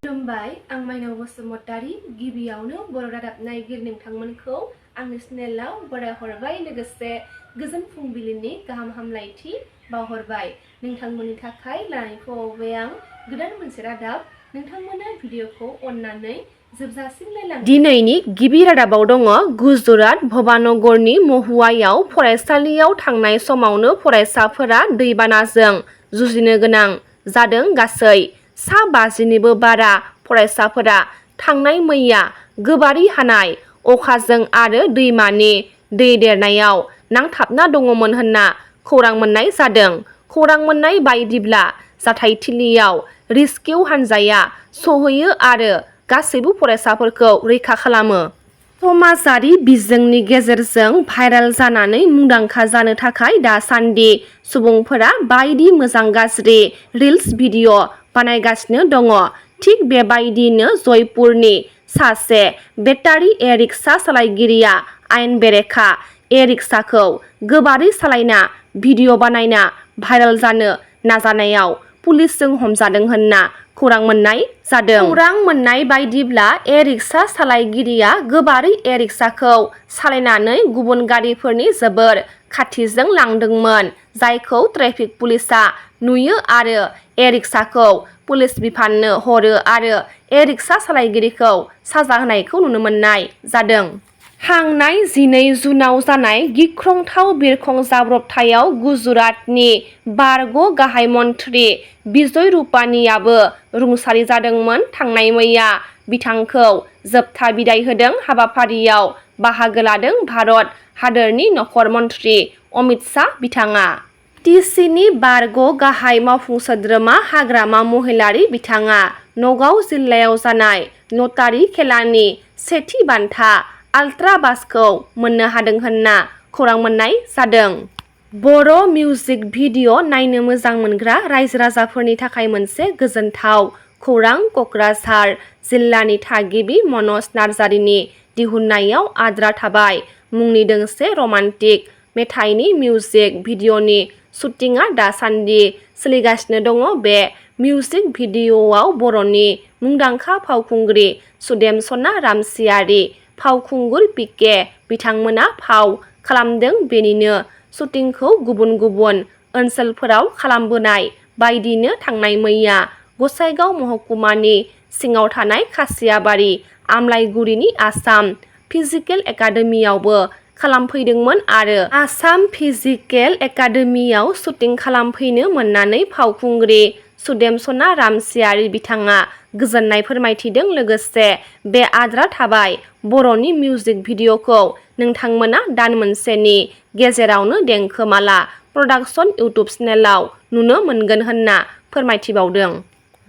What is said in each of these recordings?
खुलुमबाय आं माइनाव बसुमतारी गिबियावनो बर' रादाब नायगिर नोंथांमोनखौ आंनि चेनेलाव बरायहरबाय लोगोसे गोजोन फुंबिलिनि गाहाम हामलायथि बावहरबाय नोंथांमोननि थाखाय लानानै फैबाय आं गोदान मोनसे रादाब नोंथांमोना भिडिअखौ अननानै जोबजासिम नायलां। दिनैनि गिबि रादाबाव दङ गुजरात भबानगरनि महुवायाव फरायसालियाव थांनाय समावनो फरायसाफोरा दैबानाजों जुजिनो गोनां जादों। गासै 50निबो बारा फरायसाफोरा थांनाय मैया गोबारै हानाय अखाजों आरो दैमानि दै देरनायाव नांथाबना दङमोन होनना खौरां मोननाय जादों। खौरां मोननाय बायदिब्ला जाथायथिलियाव रेस्किउ हानजाया सौहैयो आरो गासैबो फरायसाफोरखौ रैखा खालामो। समाजारि बिजोंनि गेजेरजों भाइरेल जानानै मुंदांखा जानो थाखाय दासान्दि सुबुंफोरा बायदि मोजां गाज्रि रिल्स भिडिअ बानायगासिनो दङ। थिग बेबायदिनो जयपुरनि सासे बेटारि ए-रिक्सा सालायगिरिया आयेन बेरेखा ए-रिक्साखौ गोबारै सालायना भिडिअ बानायना भाइरेल जानो नाजानायाव पुलिसजों हमजादों होनना खौरां मोननाय जादों। खौरां मोननाय बायदिब्ला ए-रिक्सा सालायगिरिया गोबारै ए-रिक्साखौ सालायनानै गुबुन गारिफोरनि जोबोर खाथिजों लांदोंमोन, जायखौ ट्रेफिक पुलिसआ नुयो आरो ए-रिक्साखौ पुलिस बिफाननो हरो आरो ए-रिक्सा सालायगिरिखौ साजा होनायखौ नुनो मोननाय जादों। थांनाय 12 जुनाव जानाय गिख्रंथाव बिरखं जाब्रबथायाव गुजरातनि बारग' गाहाय मन्थ्रि बिजय रुपानीआबो रुंसारि जादोंमोन। थांनाय मैया बिथांखौ जोबथा बिदाय होदों। हाबाफारियाव बाहागो लादों भारत हादोरनि नखर मन्थ्रि अमित शाह बिथाङा। टिसिनि बारग' गाहाय मावफुं सोद्रोमा हाग्रामा महिलारी बिथाङा नगाव जिल्लायाव जानाय लटारि खेलानि सेथि बान्था आल्ट्रा बासखौ मोननो हादों होनना खौरां मोननाय जादों। बर' मिउजिक भिडिअ नायनो मोजां मोनग्रा रायजो राजाफोरनि थाखाय मोनसे गोजोनथाव खौरां। क'क्राझार जिल्लानि थागिबि मनज नार्जारिनि दिहुननायाव आद्रा थाबाय मुंनि दोंसे रमान्टिक मेथाइनि मिउजिक भिडिअनि शुटिंआ दासान्दि सोलिगासिनो दङ। बे मिउजिक भिडिअआव बर'नि मुंदांखा फावखुंग्रि सुदेमसना रामसियारि, फावखुंगुर पिके बिथांमोना फाव खालामदों। बेनिनो शुटिंखौ गुबुन गुबुन ओनसोलफोराव खालामबोनाय बायदिनो थांनाय मैया गसाइगाव महकुमानि सिङाव थानाय खासियाबारि आमलाइगुरिनि आसाम फिजिकेल एकाडेमियावबो खालामफैदोंमोन आरो आसाम फिजिकेल एकाडेमियाव शुटिं खालामफैनो मोननानै फावखुंग्रि सुदेमसना रामसियारि बिथाङा गोजोननाय फोरमायथिदों। लोगोसे बे आद्रा थाबाय बर'नि मिउजिक भिडिअखौ नोंथांमोना दान मोनसेनि गेजेरावनो देंखोमाला प्रडाक्शन इउटुब चेनेलाव नुनो मोनगोन होनना फोरमायथिबावदों।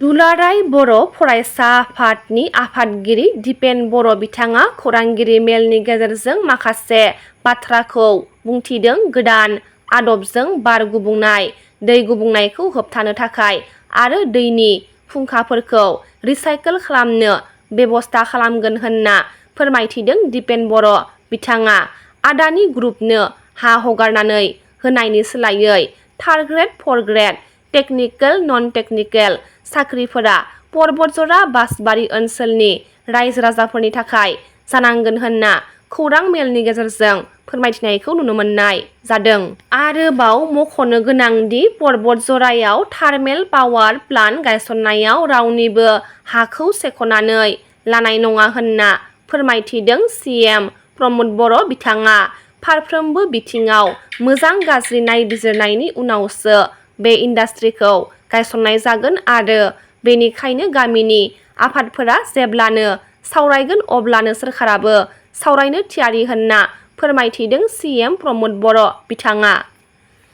दुलाराय बर' फरायसा आफादनि आफादगिरि दिपेन बर' बिथाङा खौरांगिरि मेलनि गेजेरजों माखासे बाथ्राखौ बुंथिदों। गोदान आदबजों बार गुबुंनाय, दै गुबुंनायखौ होबथानो थाखाय आरो दैनि फुंखाफोरखौ रिसाइकेल खालामनो बेबस्था खालामगोन होनना फोरमायथिदों दिपेन बर' बिथाङा। आदानि ग्रुपनो हा हगारनानै होनायनि सोलायै third grade, fourth grade, technical, non technical साख्रिफोरा परबतजरा बासबारि ओनसोलनि रायजो राजाफोरनि थाखाय जानांगोन होनना खौरां मेलनि गेजेरजों फोरमायथिनायखौ नुनो मोननाय जादों। आरोबाव मख'नो गोनांदि परबतजरायाव थार्मेल पावार प्लान्ट गायसननायाव रावनिबो हाखौ सेख'नानै लानाय नङा होनना फोरमायथिदों सिएम प्रमद बर' बिथाङा। फारफ्रोमबो बिथिङाव मोजां गाज्रि नायबिजिरनायनि उनावसो बे इन्डास्ट्रिखौ गायसननाय जागोन आरो बेनिखायनो गामिनि आफादफोरा जेब्लानो सावरायगोन अब्लानो सोरखाराबो सावरायनो थियारि होनना फोरमायथिदों सिएम प्रमद बर' बिथाङा।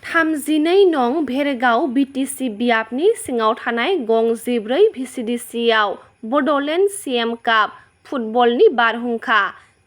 32 नं भेरगाव बिटिसि बियाबनि सिङाव थानाय गं 14 भिसिडिसिआव बड'लेण्ड सिएम काप फुटबलनि बारहुंखा।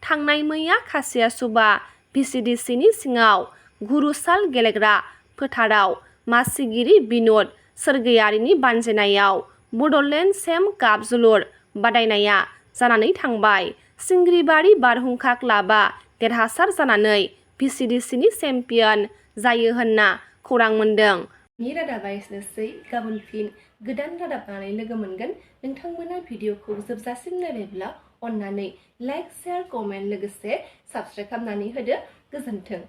थांनाय मैया खासियासुबा भिसिडिसिनि सिङाव गुरुसाल गेलेग्रा फोथाराव मासिगिरि बिन'द सोरगोयारिनि बानजायनायाव बड'लेण्ड सेम काप जोलुर बादायनाया जानानै थांबाय। सिंग्रिबारि बारहुंखा क्लाबा देरहासार जानानै भिसिडिसिनि चेम्पियन जायो होनना खौरां मोनदों। रादाबा एसेनोसै, गाबोन फिन गोदान रादाब लानानै लोगो मोनगोन। नोंथांमोना भिडिअखौ जोबजासिम नायबायब्ला अन्नानै लाइक, शेयार, कमेन्ट लोगोसे साबस्क्राइब खालामनानै होदो। गोजोन्थों।